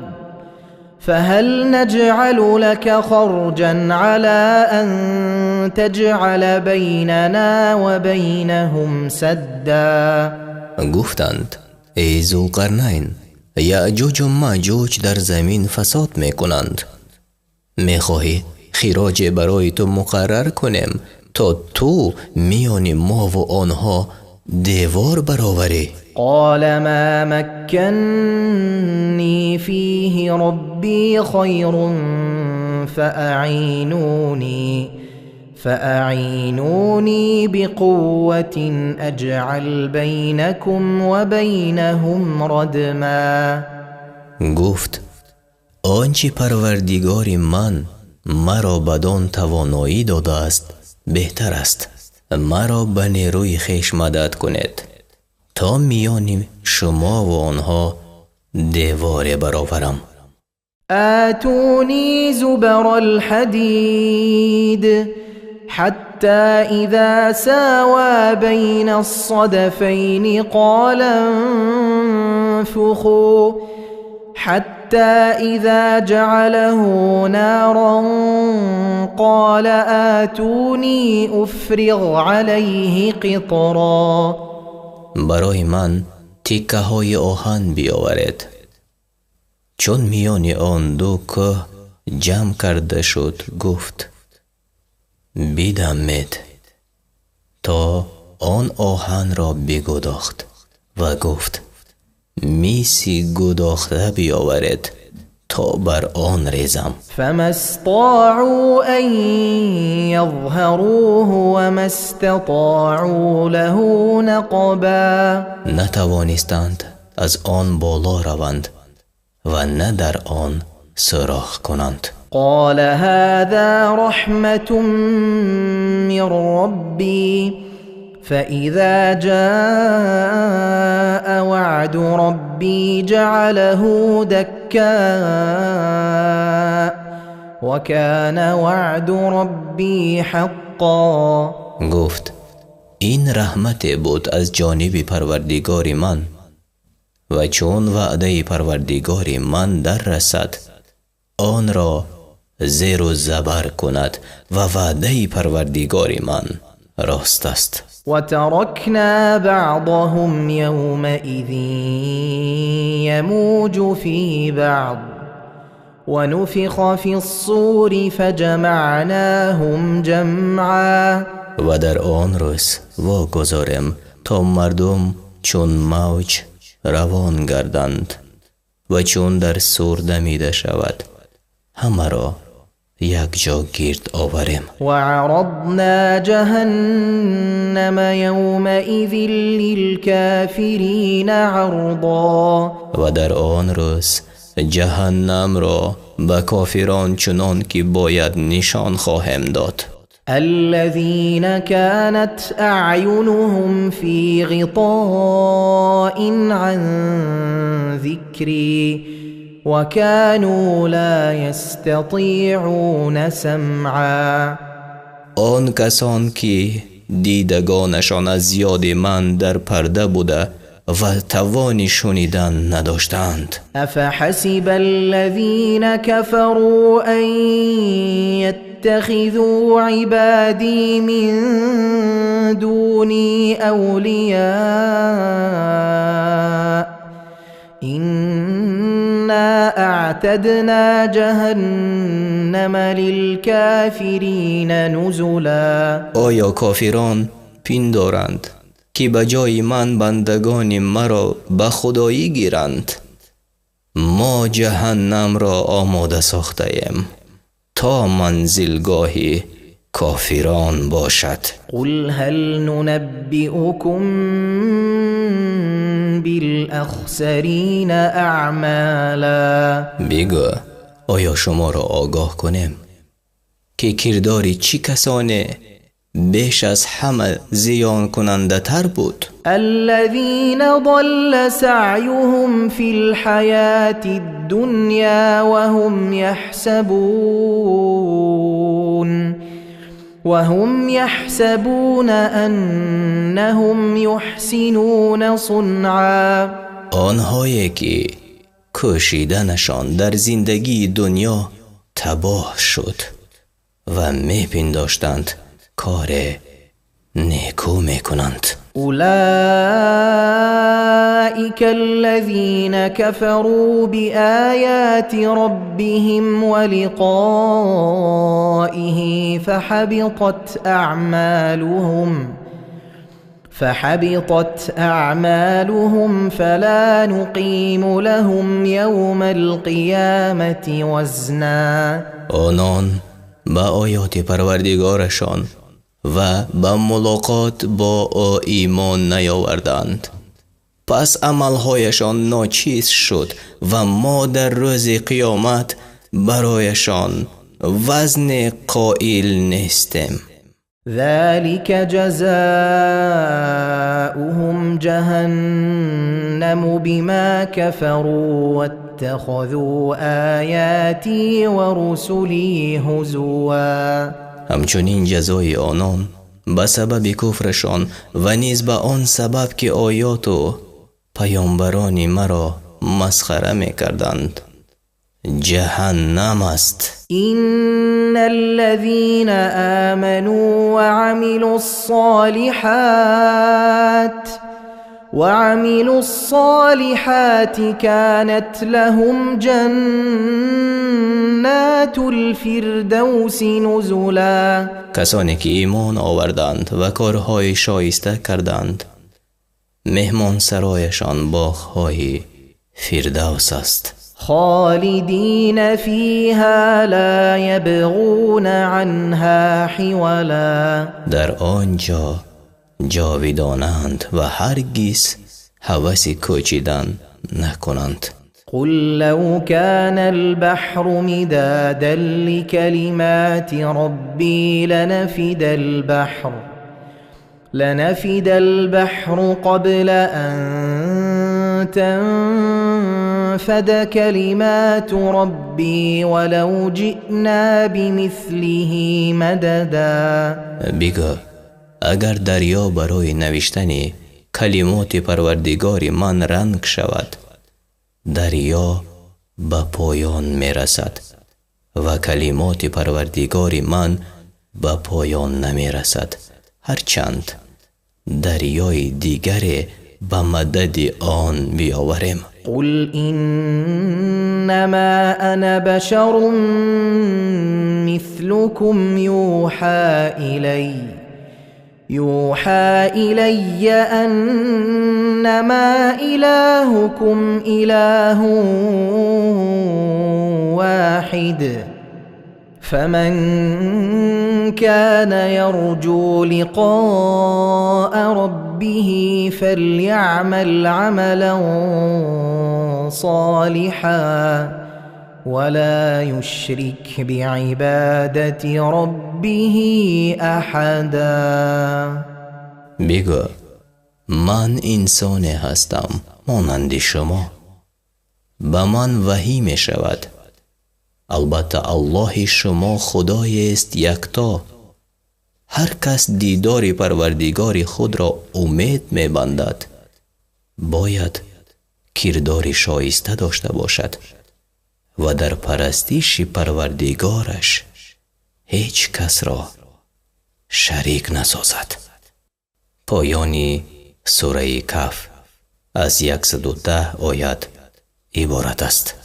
فهل نجعل لك خرجا على أن تجعل بيننا وبينهم سدا. گفتند ای ذوالقرنین، یأجوج و مأجوج در زمین فساد میکنند، میخواهی خراج برای تو مقرر کنیم تا تو میان ما و آنها دیوار برآوری؟ قال ما مكنني فيه ربي خير فأعينوني بقوة أجعل بينكم وبينهم ردما. گفت آنچه پروردگار من مرا بدان توانایی داده است بهتر است، مرا به نیروی خویش مدد کنید تا میان شما و آنها دیوار برآورم. آتوني زبر الحديد حتى إذا ساوى بين الصدفين قال انفخوا حتى إذا جعله نارا قال آتوني أفرغ عليه قطرا. برای من تکه های آهن بیاورید. چون میان آن دو کوه جمع کرده شد گفت بدمید، تا آن آهن را بگداخت و گفت میسی گداخته بیاورید تا بر آن ریزم. فما استطاعوا ان یظهروه وما استطاعوا له نقبا. نتوانستند از آن بالا روند و نه در آن سوراخ کنند. قال هذا رحمة من ربي فإذا جاء وعد ربي جعله دكاء وكان وعد ربي حقا. گفت این رحمت بود از جانب پروردگار من و چون وعده پروردگار من در رسد آن را زیر و زبر کند و وعده پروردگار من راست است. وتركنا بعضهم يومئذ يموج في بعض ونفخ في الصور فجمعناهم جمعا. و در آن روز واگذاریم تا مردم چون موج روان گردند و چون در صور دمیده شود همه را یک جا گرد آوریم. وعرضنا جهنم يومئذ للكافرين عرضا. و در آن روز جهنم را به کافران چنان که باید نشان خواهیم داد. الذين كانت أعينهم في غطاء عن ذكري وكانوا لا يستطيعون سمعا. آن کسان که دیدگانشان از یاد من در پرده بوده و توان شنیدن نداشتند. افحسب الذين كفروا ان يتخذوا عبادي من دوني اولياء إنا أعتدنا جهنم للكافرين نزلا. آیا کافران پندارند که به جای من بندگان مرا به خدایی گیرند؟ ما جهنم را آماده ساخته ایم تا منزلگاه کافران باشد. قل هل ننبئكم بالأخسرین اعمالا. بگو آیا شما را آگاه کنیم که کردار چی کسانی بیش از همه زیان کننده تر بود؟ الذين ضل سعيهم في الحياة الدنيا وهم يحسبون أنهم يحسنون صنعا. آنهایی که کوشیدنشان در زندگی دنیا تباه شد و میپنداشتند کار نیکو میکنند. أولئك الذين كفروا بآيات ربهم ولقائه فحبطت أعمالهم فلا نقيم لهم يوم القيامة وزنا. آنان به آیات پروردگارشان و به ملاقات با او ایمان نیاوردند، پس عملهایشان ناچیز شد و ما در روز قیامت برایشان وزن قائل نیستیم. ذلك جزاؤهم جهنم بما كفروا واتخذوا آیاتی ورسلی هزوا. همچنین جزای آنان به سبب کفرشان و نیز به آن سبب که آیات و پیامبران مرا مسخره میکردند جهنم است. إن الذين آمنوا وعملوا الصالحات كانت لهم جنات الفردوس نزلا. کسانی که ایمان آوردند و کارهای شایسته کردند مهمان سرایشان باغ‌های فردوس است. خالدین فیها لا یبغون عنها حولا. در آنجا جاویدانند و هرگز هوس کوچیدن نکنند. قل لو كان البحر مدادا لكلمات ربي لنفد البحر قبل أن تنفد كلمات ربي ولو جئنا بمثله مددا. بگو اگر دریا برای نوشتن کلمات پروردگار من رنگ شود، دریا به پایان میرسد و کلمات پروردگار من به پایان نمیرسد، هرچند دریای دیگر به مدد آن بیاوریم. قل انما انا بشر مثلكم يوحى إلي أنما إلهكم إله واحد فمن كان يرجو لقاء ربه فليعمل عملا صالحا ولا يشرك بعبادة ربه أحدا. بگو من انسان هستم مانند شما، به من وحی می شود، البته الله شما خدای است یکتا. هر کس دیدار پروردگار خود را امید می بندد باید کردار شایسته داشته باشد و در پرستش پروردگارش هیچ کس را شریک نسازد. پایان سوره کهف از 110 آیت عبارت است.